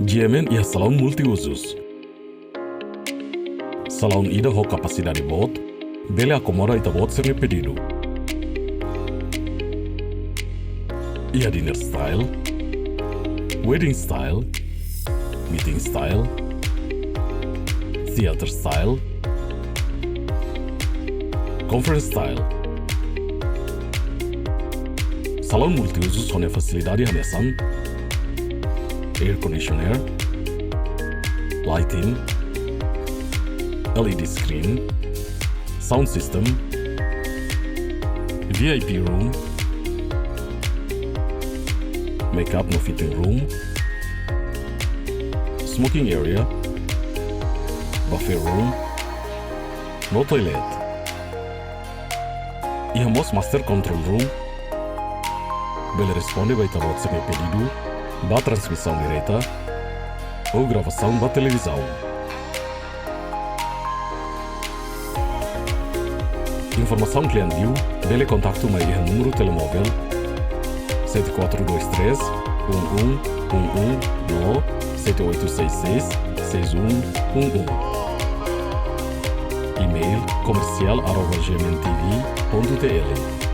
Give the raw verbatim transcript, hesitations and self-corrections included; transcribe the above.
G M N iha salaun multiuzus. Salaun ida ho kapasidade boot, bele akomoda ita-boot sira-nia pedidu. Iha dinner style, wedding style, meeting style, theater style, conference style. Salaun multiuzus ho nia fasilidade hanesan air conditioner, lighting, L E D screen, sound system, V I P room, makeup no fitting room, smoking area, buffet room, no toilet. Iha mós master control room, bele responde ba ita-boot sira-nia pedidu ba transmisaun direta ou gravasaun ba televizaun. Informasaun kle'an liu, bele kontaktu mai iha númeru telemóvel sete quatro dois três, um um um um no sete oito seis seis, seis um um um. E-mail comercial arroba G M N T V ponto T L.